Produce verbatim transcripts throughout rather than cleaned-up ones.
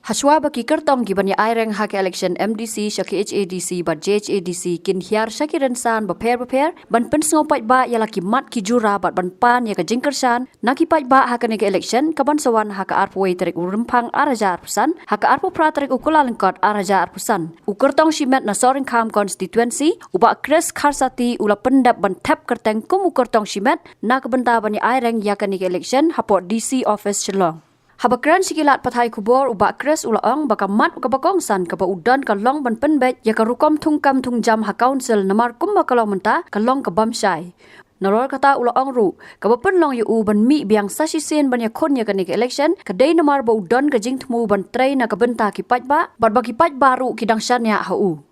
Hashwa ba ki kyrtong ki ban ïa aireng ha ka election M D C sha K H A D C bad J H A D C kin hiar sha ki rynsan bapher bapher ban pynsngew paidbah ïa la ki mat ki jura bad ban pan ïa ka jingkyrshan na ki paidbah ha kane ka election ka ban sa wan ha ka arphew wei tarik u Rymphang ar hajar arphew san ha ka arphew phra tarik u Kyllalyngkot ar hajar arphew san. U kyrtong shimet na Sohryngkham constituency u Bah Chris Kharsati u la pyndep ban thep kyrteng kum u kyrtong shimet na ka bynta ban ïa aireng ïa kane ka election hapoh D C office Shillong. Haba kren sha ki lad pathai khubor u Bah Chris u la ong ba ka mat kaba kongsan kaba u don ka long ban pynbeit ïa ka rukom thungkam thungjam ha council namar kumba ka long mynta ka long ka bym shai. Nalor kata u la ong ruh kaba pynlong ïa u ban mih biang sa shisien ban ïakhun ïa kane ka election ka dei namar ba u don ka jingthmu ban trei na ka bynta ki paidbah bad ba ki paidbah ruh ki dang shaniah ha u.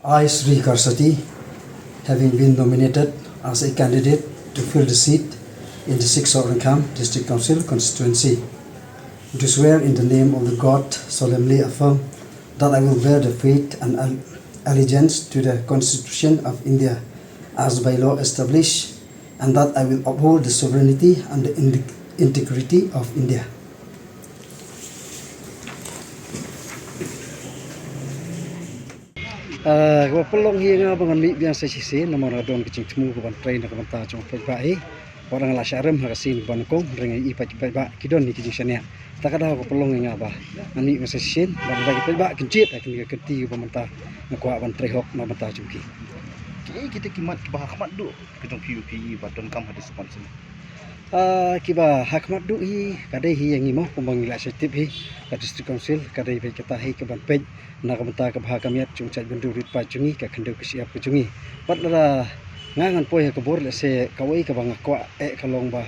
I, Sri Kharsati, having been nominated as a candidate to fill the seat in the sixth Sohryngkham District Council constituency, do swear in the name of the God, solemnly affirm that I will bear the faith and al- allegiance to the Constitution of India as by law established, and that I will uphold the sovereignty and the in- integrity of India. Ah, kaba pynlong hi nga ba ngan mih biang sa shisien namar nga don ka jingthmu ka ban trei na ka bynta jong paidbah hi. Wat nga la shah rem ha ka sien kaba nyngkong, hynrei nga i paid- paidbah ki don hi ka jingshaniah. Ta ka daw ka pynlong hi nga ba ngan mih biang sa shisien bad lada ki paidbah kin jied ha kane ka kynti kaba mynta nga kwah ban trei hok na ka bynta jong ki. Ki ei kita ki mat kiba ha khmat duh ka jong phi ba phi i ba donkam ha district council? Ah, kiba ha khmat duh hi ka dei hi ïa ngi mo, kumba ngi la shah tip hi, ka district council ka dei beit kata hi ka ban peit na ka bynta ka bha ka miat jong u jaitbynriew rit paid jong ngi, ka khyndew ka shyiap ka jong ngi. Bad lada nga ngan poi ha ka bor, lehse kawei kaba nga kwah eh ka long ba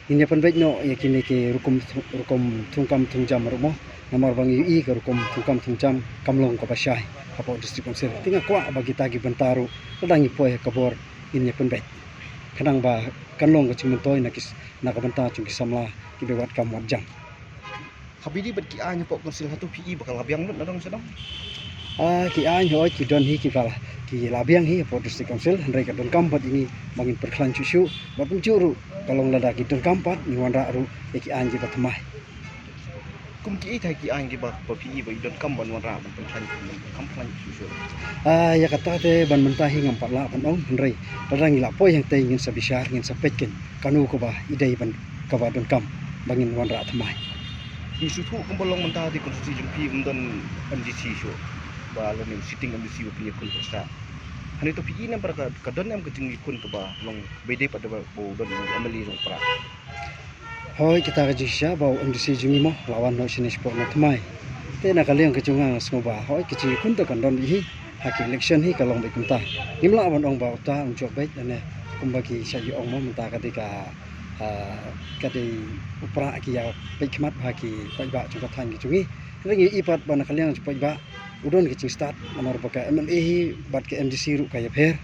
ngin ïa pynbeit noh ïa kine ki rukom thu- rukom thungkam thungjam ruh mo. Namar ba ngi ïohi ka rukom thungkam thungjam kam long kaba shai hapoh district council. Te nga kwah ba kita ki bynta ruh lada ngi poi ha ka bor ngin ïa pynbeit, khnang ba kan long ka jingmyntoi na ki s- na ka bynta jong ki samla kiba wad kam wad jam. Haba ïadei bad ki aiñ hapoh council, hato phi i ba ka la biang lut na dong sha dong? Ah, ki aiñ hooid ki don hi kiba la- ki la biang hi hapoh district council, hynrei ka donkam pat ïa ngi ba ngin pyrkhlaiñ shuh shuh bad kumjuh ruh ka long lada ki donkam pat ngi wanrah ruh ïa ki aiñ kiba thymmai. Kum ki ei te ki aiñ kiba ba phi i ba i donkam ban wanrah ban pyrkhlaiñ, ban pyrkhlaiñ shuh shuh? Ah, ïa kata te ban mynta hi ngam pat lah ban ong, hynrei lada ngi la poi hangtei ngin sa bishar, ngin sa peit keiñ kano kaba i dei ban kaba donkam ba ngin wanrah thymmai. Ngi sngewthuh kumba long mynta te constituency jong phi ym don M D C shuh, ba lane sitting M D C ba phin ïakhun pyrshah. Hangne to phi i ne em, ka don em ka jingïakhun kaba long ba i dei pat da ba u don u M L A jong u Prah? Hooid, kita ka jingshisha ba u M D C jong ngi mo la wan noh shane shapoh na thymmai. Te na ka liang ka jong nga nga sngew ba hooid ka jingïakhun te kan don beit hi ha ki election hi, ka long beit kumta. Ngim lah ban ong ba uta un jop beit, lane kumba ki shait ïa ong mo, mynta ka dei ka, ah, ka dei u Prah ki ïa peit khmat ha ki paidbah jong ka thaiñ ka jong ngi. Hynrei ngi i pat ba na ka liang jong paidbah u don ka jingstad namar ba ka M L A hi bad ka M D C ruh ka ïapher.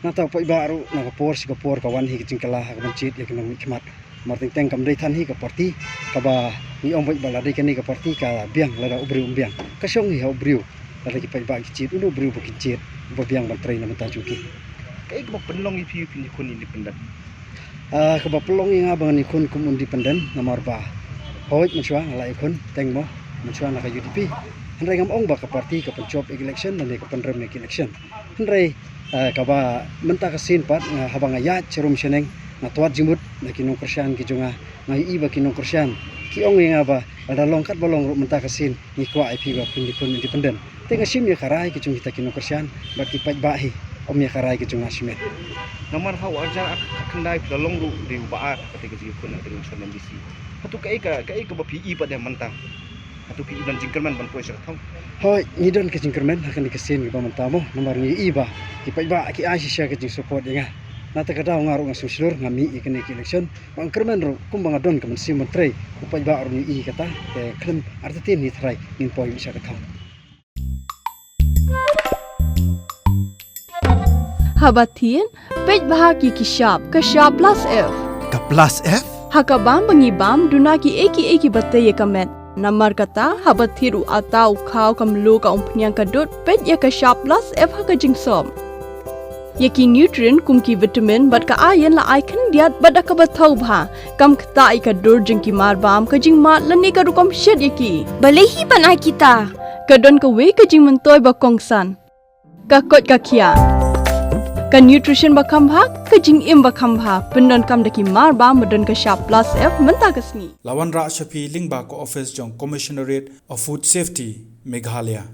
Nangta u paidbah ruh na ka por sha ka por ka wan hi ka jingkylla ha ka ban jied ïa ka nongmihkhmat. Namar teng teng kam dei than hi ka party kaba ngi ong beit ba la dei kane ka party ka biang lada u briew um biang. Ka shong hi ha u briew, lada ki paidbah ki jied, uno u briew ba kin jied, uba biang ban trei na ka bynta jong ki. Kaei kaba pynlong ïa phi ba phin ïakhun independent? Ah, kaba pynlong ïa nga ba ngan ïakhun kum independent namar ba hooid mynshuwa nga la ïakhun teng mo mynshuwa na ka U D P. Hynrei ngam ong ba ka party ka pynjop ïa ka election lane ka pynrem ïa ka election. Hynrei, eh, kaba mynta ka sien pat nga, haba nga ïaid sharum shaneng, nga twad jingmut na ki nongkyrshan ki jong nga, nga ïohi ba ki nongkyrshan ki ong ïa nga ba lada long katba long ruh mynta ka sien ngi kwah ïa phi ba phin ïakhun independent. Te nga shim ïa ka rai ka jong kita ki nongkyrshan bad ki paidbah hi, ym ïa ka rai ka jong nga shimet. Namar ha u ar hajar khatkhyndai phi la long ruh dei uba ar ha kata ka jingïakhun ha ka election M D C. Hato kaei ka, kaei kaba phi i pat ïa mynta? Hato phi i don jingkyrmen ban poi sha ka thaw? Hooid, ngi don ka jingkyrmen ha kane ka sien kaba mynta mo, namar ngi i ba ki paidbah ki ai shisha ka jingsupport ïa nga. Nangta ka daw nga ruh nga sngewshlur, nga mih ïa kane ka election. Ba nga kyrmen ruh kumba nga don ka mynsiem ban trei, u paidbah ruh ngi i kata, te khlem artatien hi tharai ngin poi sha ka thaw. Haba thied, peit bha ki ki shap, ka shap plus F. Ka plus F? Ha ka bam ba ngi bam, duna ki ei ki ei kiba tei ïa ka met. Namar kata, haba thied u atta u khaw ka mluh ka umphniang ka dud, peit ïa ka shap plus F ha ka jingsop. Ïa ki nutrient kum ki vitamin bad ka iron la ai khyndiat bad da kaba thaw bha. Kam ktah ïa ka dur jong ki marbam, ka jingmad lane ka rukom shet ïa ki. Balei hi ban ai kita? Ka don kawei ka jingmyntoi ba kongsan. Ka koit ka khiah. Ka nutrition ba kham bha, ka jingim ba kham bha. Pyndonkam da ki marbam ba don ka shap plus F mynta ka sngi. La wanrah sha phi lyngba ka office jong Commissionerate of Food Safety, Meghalaya.